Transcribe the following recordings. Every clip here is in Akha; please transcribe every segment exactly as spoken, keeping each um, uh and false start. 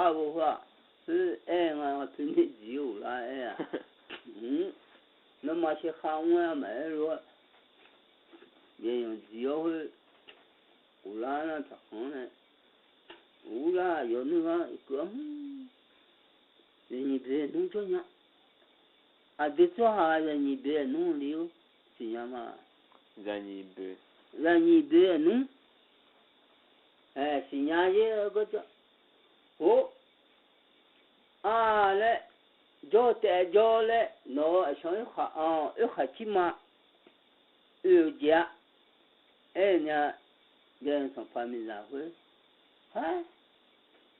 Aqbawr heu-aq, khoer aer nga, toer nae dziq-awr uqlar aer-aq, nawmaf sheuqkhav mr-aer maqaer lof-aer, yaeqyanq dziq-awr khoer, uqlar nar taqkhanq-anr nae, uqlar yawf nuir gar keuv-awr, zaqnyiq boeq nmr jawr nya. Aqdui tsawrhaq zaqnyiq boeq nmr li-or, siqnya ma. Zaqnyiq boeq nmr, siqnya-ir garja. Or, a laer, jawr-eu taef jawr laer, nawq-euq aqshawq oerkhaq, oerkhaq tirma oe-eu jeq-a. Aernya, Byav-eu Sanqpaq miqzaq khoer, ha,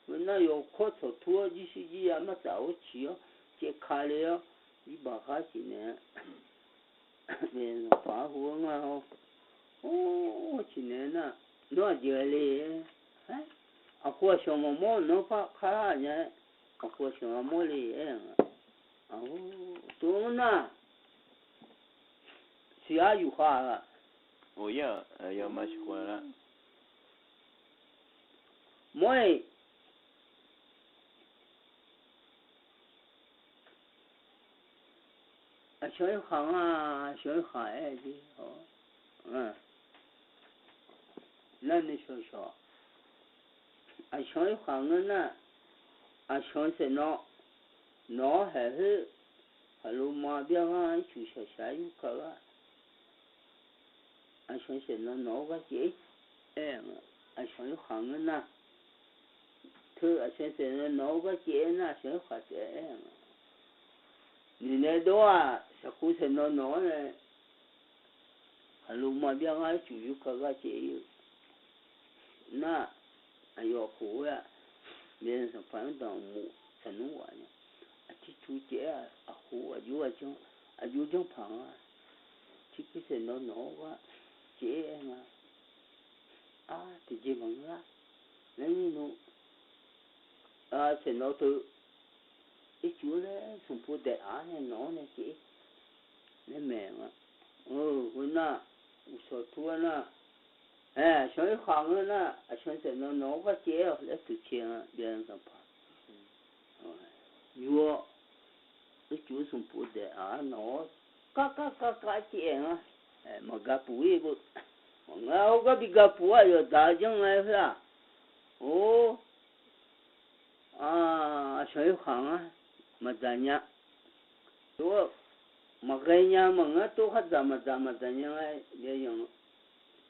khoernar yawkawr tsawqtur-awr jirsuir jir-a martsaf-awr ciq-awr caevka le-awr, jirbaq khar ciqnaeq-a. Byav-eu Sanqpaq-anr hu-awr ngar-awr, or, ciqnaeq nar, nawr aqjeq ghae le-aer, aqkhof aqshawq maqmawr nawr par kar nya-aer, aqkhof aqshawq maqmawr le-aer, tov-anr nar, siqgar yufkhav-aq, mawr-iq, aqshawq oerkhaq nga, aqshawq oerkhaq aer-eu jeq-awr, nar nuishawq shawq, aqshawq oerkhaq ngeur nar, aqshawq saeqnawv nawq-anr haeq khoer, khaqlo ma byav ghanr ircuf shaqshaq-aer yurka gar, aqshawq saeqnawv nawq-awr gar caev-ir aer-eu, aqshawq oerkhaq ngeur nar, teu aqshawq saeqnawv nawq-awr gar caev-aer nar, aqshawq oerkhaq taef-aer aer-eu, noeqnaeq dov-aq, shaqkuv saeqnawv nawq-anr nae, khaqlo ma byav ghanr ircuf yurka gar caev-ir-eu nar, aqyawf khof-aer-aq, Byav-eu Sanqpaq-anr danqmof saqnmr ghaq nya. Aqtircu caev-aer aqkhof aqjox aqjanr, aqjox janrpaq nga. Tirkir saeqnawv nawq-awr gar caev-aer aer nga. Ar, tiqjeq maqngeur-ar. Laer ngeur nmr, saeqnawv teu ircuf-anr laer smqpov daeq-aq-ar nae nawq-anr nae caev-ir laer maeq nga. Khoernar, uqshawq tur-aer nar, aqshawq oerkhaq ngeur nar, aqshawq saeqnawv nawq-awr gar caev-aer-awq laer toeqcae nga, Byav-eu Sanqpaq. Yur-awr, ircuf smqpov daeq-aq-ar nawq-awr, kar kar kar kar caev-aer nga. Maqga puq-ir beu, maqngeur, khoergar bi ga puq-ar, yawqdaq-eu janr nga-aer khoer-aq. Or, aqshawq oerkhaq ngar maqdzaq nya. Tov-aer maqghae nya maqngeur, tov khar dzaq maqdzaq maqdzaq nya nga-aer,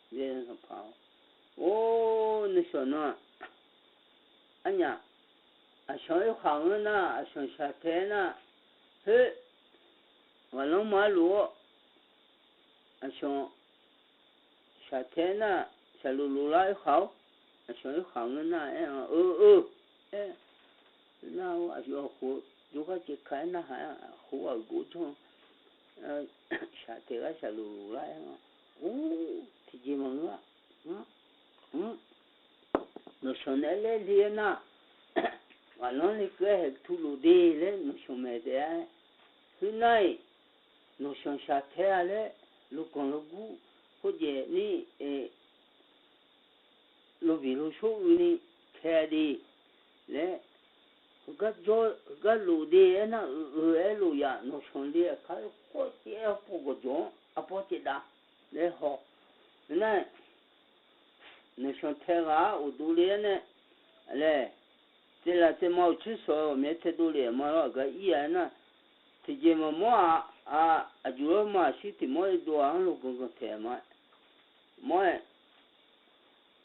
Byav-eu Sanqpaq-or. Or, nuishawq nan-aq, arnyaf, aqshawq oerkhaq ngeur nar, aqshawq shaqtae-aer nar, khoer, ghaqlanr ma-ar luf-awr, aqshawq shaqtae-aer nar, shaqluf luf lar oerkhaq-awr, aqshawq oerkhaq ngeur nar-aer-a, eu, eu, aer, nar-awr aqyawf khof jawrgar caevka-aer narhaq-aer, khof aqgov janr, shaqtae gar shaqluf luf lar-aer nga. Or, tiqjeq maqngeur-a. Nawqshawq naeq-aer laer le-aer nar, ghaqlanr lekeuv-aer haeq tu luf de laer nawqshawq maeq taef-aer, khoernar-iq, nawqshawq shaqtae-a laer, loganq logur, khoerjaeq ni, lobiq loshor uini tae de laer, heugar jawr, heugar lof de aernar, eu, eu, aer lof yaf, nawqshawq le-aq kar-eu khawf caev-aer pov gawqjawq-anr arbawr caevdav laer haw. Nar, nawqshawq tae ghaq-ar uqduq le-aer nae, laer, tsaevlaf tsaevma uqcoer shawq-eu ghawqmya taedov lef-aq ma lawr, aqgar ir-a aernar, tiqjeq maqmawr-aq, aqjuq lawrma aqshir tiq mawr-ir dov-aq-anr loganq ganq taeq ma. Mawr-aer,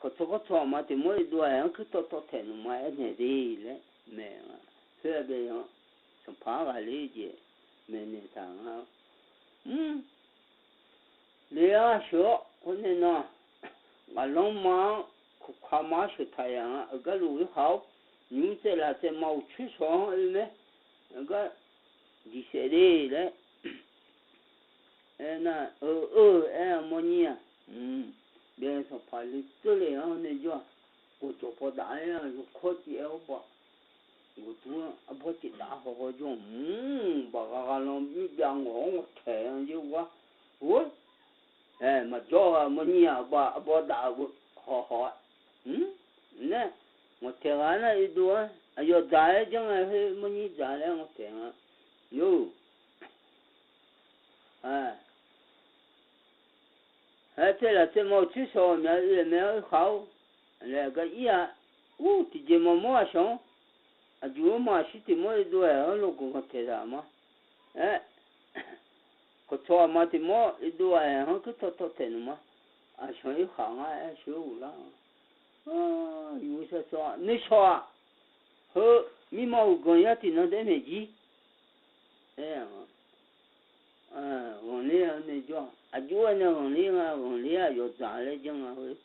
kawqtawv kawqtawv aqma tiq mawr-ir dov-aq-anr kuirtawv tawv taeq nmq ma aernaeq de laer maeq nga. Khoer-aq Byav-eu Sanqpaq-anr ghaqler jeq maeqnaeq taq nga. Mr, le-ar sheuq-awr khoer nae nan, ghaqlanr ma-anr kuqkaq ma-anr sheuq taq yaf nga. Eugar luf-ir khaq-awr, nymr tsaevlaf tsaevma uqcoer shawq-anr oe mae. Eugar diqsaef de laer aernar, eu, eu, aer-a mawrnyir-aq, Byav-eu Sanqpaq le tseurle-anr nae jawr-aq, gawqjawq paw daf-aer-a, yawkawr caev-aer-awr ba, gawqtur-anr arbawr caevdaf-ar hawhaw jawr-aq, mq, baqgha gha lan mirjav ngawq-awr ngawqtaeq-anr jir gar, or, maqjawr-a mawrnyir-aq, ba arbawr daf-eu hawhaw-a, nae, ngawqtaeq ghaq nar oedov-aer Aqyawf dzaq-aer janr ngae khoer mawrnyir dzaq laer anr taeq nga. Nymr, aer, tser laf tser mawr-eu tser shawq myaq oe-aer mae-anr oerkhaq-or, laer gar ir-a. Ur, tiqjeq mawrmawr aqshawq-anr, aqjuq-anr ma aqshir tiq mawr oedov-aer-anr loqganq ganq taeq taq ma. Aer, kawqtawq aqma tiq mawr oedov-aer-anr kuirtaw taw taeq nmq ma. Aqshawq-anr oerkhaq ngar aer sheuq-eu ghoflar-a. Yuf-eu shawr shawr-aq nuishawq-aq, heu, mirma uqganq yar tiqnan taef-aer maeq jir. Aer-a, ghanqler-a nae jawr-aq, aqjox-aer nae ghanqler nga, ghanqler-aq yawqdzaq laer janr nga khoer.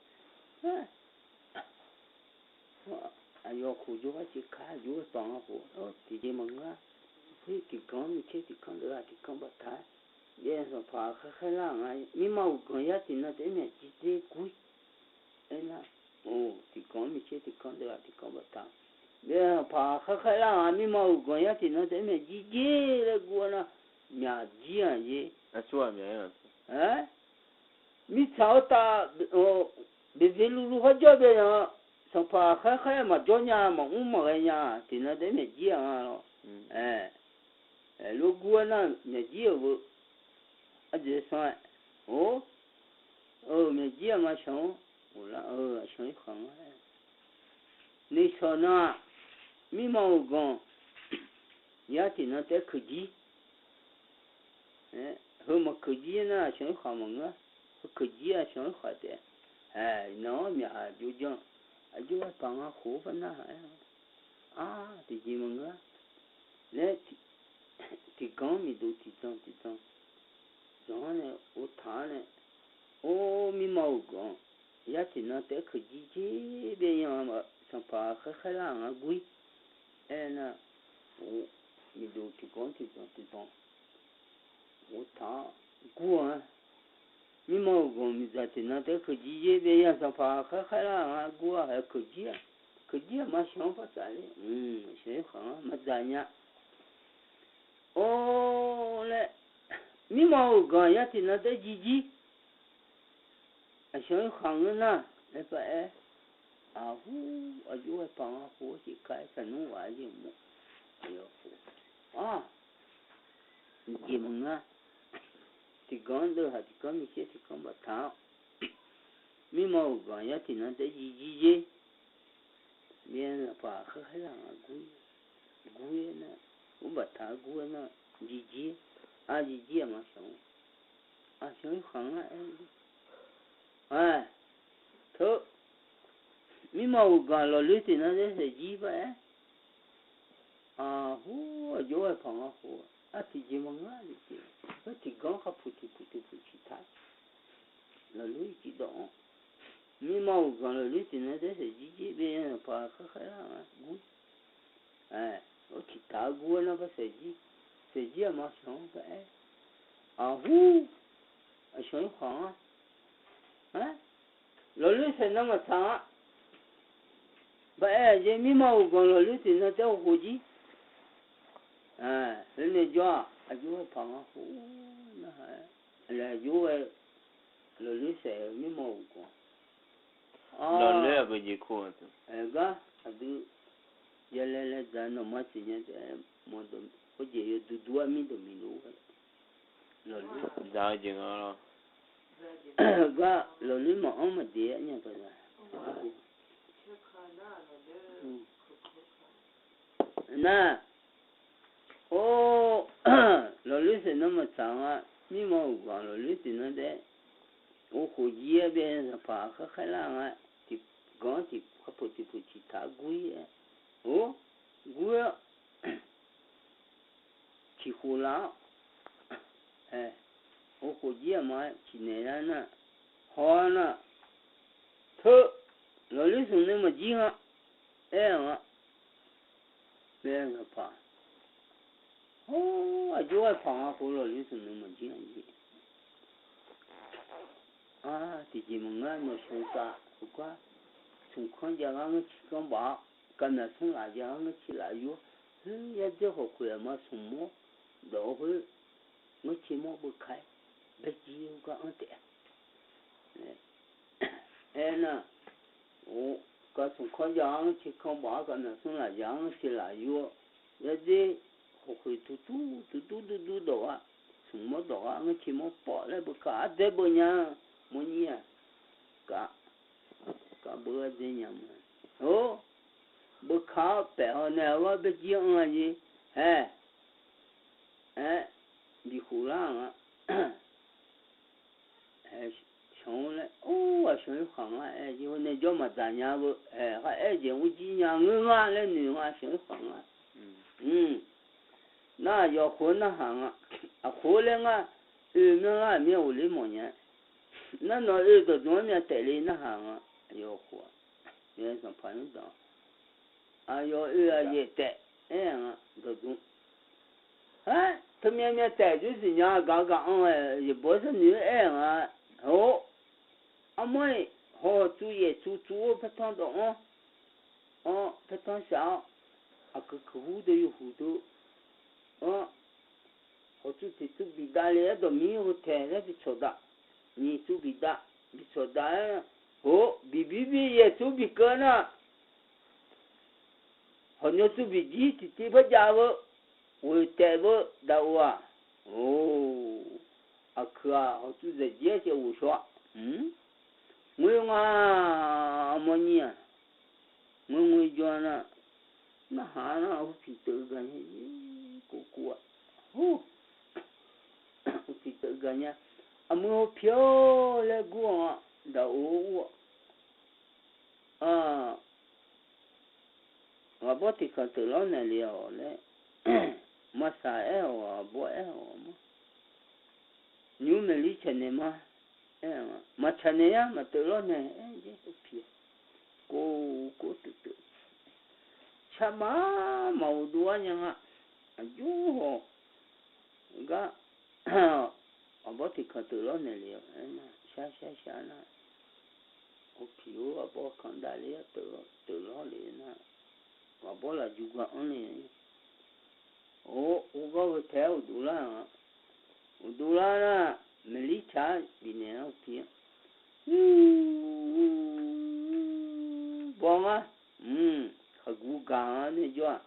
Aqyawf khof jawrgar tiqkar aqjox-aer panq nga khof, tiqjeq maqngeur-a. Khoer tiqganq-anr micaer tiqkanr deuv-aq tiqkanr baqtaq-aer, yaer sanqpaq khaer khaer lar nga, mirma uqganq yar tiqnan taef-aer maeq jir dzer gur-ir. Aernar, tiqganq-anr micaer tiqkanr deuv-aq tiqkanr baqtaq, yaer sanqpaq khaer khaer lar nga, mirma uqganq yar tiqnan taef-aer maeq jir dzer laer gur-awr nar, myaq jir-aq yaer. Mirtsaq-anr tav, beqbeq luvluv kharjawr bae-aq, sanqpaq khaer khaer maqjawr nya, maqmr maqghae nya, tiqnan taef-aer maeq jir-aq nga lawr. Lof gur-awr nar myaq jir-euq beu, ardzaeq sanr-aer, or, maeq jir-aq ma shawq-anr, ghoflar-eu aqshawq-anr khanq-anr-aer, nuishawq nan-aq, mirma uqganq yar tiqnan taef-aer keuq jir. Heu maqkeuq jir nar aqshawq-anr khanq maqngeur-a. Heu keuq jir aqshawq-anr khanq taef-a. Ae, iqnan-anr myaq aqjox janr, aqjox-aer panq nga khof-anr bar nar-aer, ar, tiqjeq maqngeur-a laer, tiqganq-anr miqdov tiqdzan tiqdzan zanq-anr nae, ghovtaq-anr nae, or, mirma uqganq yar tiqnan taef-aer keuq jir dzer bae yan-aq, sanqpaq khaer khaer lar-aq ngar gur-ir. Aernar, miqdov tiqganq-anr tiqdzan tiqdzan ghovtaq-anr gur-a. Mirma uqganq miqdzaq tiqnan taef-aer keuq jir dzer bae yan sanqpaq khaer khaer lar-aq ngar gur-a, hae keuq jir-aq, keuq jir-aq ma shawq-anr par tsaf ler, shawq-anr khanq-anr maqdzaq nya. Or laer, mirma uqganq yar tiqnan taef-aer jir jir. Aqshawq-anr khanq ngeur nar laer paraer. Aqhur, aqjox-aer panq nga khof-aer tiqkar-aer taqnmr ghaq-aer jeq mawf. Aqyawf khof, ar, jeq maqngeur-a. Tiqganq-anr deuv haq tiqganq-anr micaer tiqganq baqtaq-awr, mirma uqganq yar tiqnan taef-aer jir jir dzer. Mir-aer sanqpaq khaer khaer lar nga gur, gur-aer nar, ur baqtaq-aer gur-aer nar, jir jir, ar, jir jir-aq ma shawq-anr, aqshawq-anr khanq ngar aer, ae, teu, mirma uqganq lawqloer tiqnan taef-aer saef jir paraer. Aqhur, aqjox-aer panq nga khof, ar, tiqjeq maqngeur-a jeq, khoer tiqganq-anr kharpuq tiqpuq tiqpuq ciqtaq, lawqloer ciqdawq anr, mirma uqganq lawqloer tiqnan taef-aer saef jir jir bae yan sanqpaq khaer khaer lar nga gur. Ae, or ciqtaq-aer gur-aer nar par saef jir, saef jir-aq ma shawq-anr paraer. Aqhur, aqshawq-anr khanq-anr, lawqloer saef nan maqtsaq-a. Baqaer-aq jeq mirma uqganq lawqloer tiqnan taef-aer khof jir. Ae, khoer nae jawr-aq, aqjox-aer panq nga khof nar-aer, laer aqjox-aer lawqloer saef-eu mirma uqganq. Lawqloer aqgeu jeq kur-a teu. Ae, gar aqdui yalae lae dzaq nawqma siqnya taef-aer mawr dawq khoerjeq yawduq dur-aer mir dawq miq lof-aer lawqloer dzaq-eu jeq nga lawr. Gar lawqloer maqanr maqdeq-aer nya tawq-a. Nar, or, lawqloer saef nan maqtsaq nga, mirma uqganq lawqloer tiqnan taef-aer, or khof jir-aer bae sanqpaq khaer khaer lar nga, tiqganq-anr tiq kharpuq tiqpuq ciqtaq gur-ir-aer, or, gur-aer ciqkhof laf-awr, ae, or khof jir-aq ma-aer ciqnaeq lar nar, haw-ar nar, teu, lawqloer smq nuima jir nga, aer-aq nga, bae sanqpaq, or, aqjox-aer panq nga khof lawqloer smq nuima jir nga jir. Ar, tiqjeq maqngeur-a, nawq sheuq-eu taf heugar, smq kanr jav gar ngeurciq kanr baf-awr, kavmyaq smr laf jav gar ngeurciq laf yur-awr, heu yar dzer khawf khoeq-aq ma smq mawr dawq-eu khoer, ngeurciq mawr beuka-aer, baejir-eu gar anr taef-a. Aernar, or, Kar smq kanr jav-ar, ngar ceq kanr baf-ar, kar myawq smr laf jav-ar, ngar ceq laf yur-awr, yadzer khawqkhoeq tuqtur tuqtur durdur dawq-ar, smq mawr dawq-ar, ngar ceq mawr pawf laer beuka ardzaer beu nya-a. Mawrnyir-aq, kar, kar beu ardzaer nya ma. Or, beuka-awr paef haw nae-awr baerjir anr-a jeq, hae, aer, bikhuf lar-a nga. Shanq-or laer, or, aqshanq oerkhaq nga aer jeq, hawr nae jawr maqdzaq nya beu, hae, khar aer jeq mr jir nya ngeur nga laer noeq nga, shanq oerkhaq nga. Nar aqyawf khof-anr narhaq nga. Aqkhof-ar laer ngar oe myanrlar aqmir-a ghofler mawf nya. Nar nawq oe dawqdmq-anr myav taef le narhaq nga. Aqyawf khof-a, sanqpaq nymr danq, aqyawf oe aqyaef taef aer-a nga dawqdmq. Aer, teumyav myav taef dzoer siqnya gaq gaq-anr-aer, yaeqbawq-aer sharnoeq-aer aer-a nga. Or, armawr-iq hawq tsuv yaef tsuv tsuv-awr paertanr dawv-anr, anr paertanr shaf-awr, aqkuiq kuiq hur deuq yawhuiq deuq, anr, hawq tsuv tiq tsuv biqdav le-aer dawqmir heu taeq laer bi tsawq dav, nyiq tsuv biqdav, bi tsawq dav-aer, or, biqbir bi yaef tsuv bikeuv nar, hawqnymr tsuv biqjir tiqtiv par jav-eu, ghoeq taef-eu daqoq-aq, or, aqkuiq-aq hawq tsuv zaeq jir-aer caev ghof shaw-a. Ngoer nga, mawrnyir-aq, ngoer ngoer jawr-a nar, narhaq nar hawpiq teuv gaq nya, kov kov-a, hawpiq teuv gaq nya, aqmuiq hawpiq-awr laer gur-a, daqoq ur-a. Ghaqbawr tiqkanq teuv lawrnaeq le-awq laer, maqsaq aer-awq, ghaqbawr aer-awq ma. Nymr maeqlir tsaqnaeq ma. Aer-a, maqtsaqnaeq yar, maqteuv lawrnaeq aer-a jeq hawpiq-a. Kov kov teuv teuv, tsaqmaq maq ghofdov-ar nya nga. Aqjox hawq gar, ghaqbawr tiqkanq teuv lawrnaeq le-awq aer nar, shar shar shar nar, hawpiq-or ghaqbawr kanr davle-awr teuv lawr le nar, ghaqbawr lafjuq gar anr le. Or, ur gar heu taef-aer uqduq lar-a. Uqduq lar nar, maeqlir tsaq-ar bifnaeq-ar hawpiq-a. Baw ngar, khaqguq gaq-anr nae jawr-aq,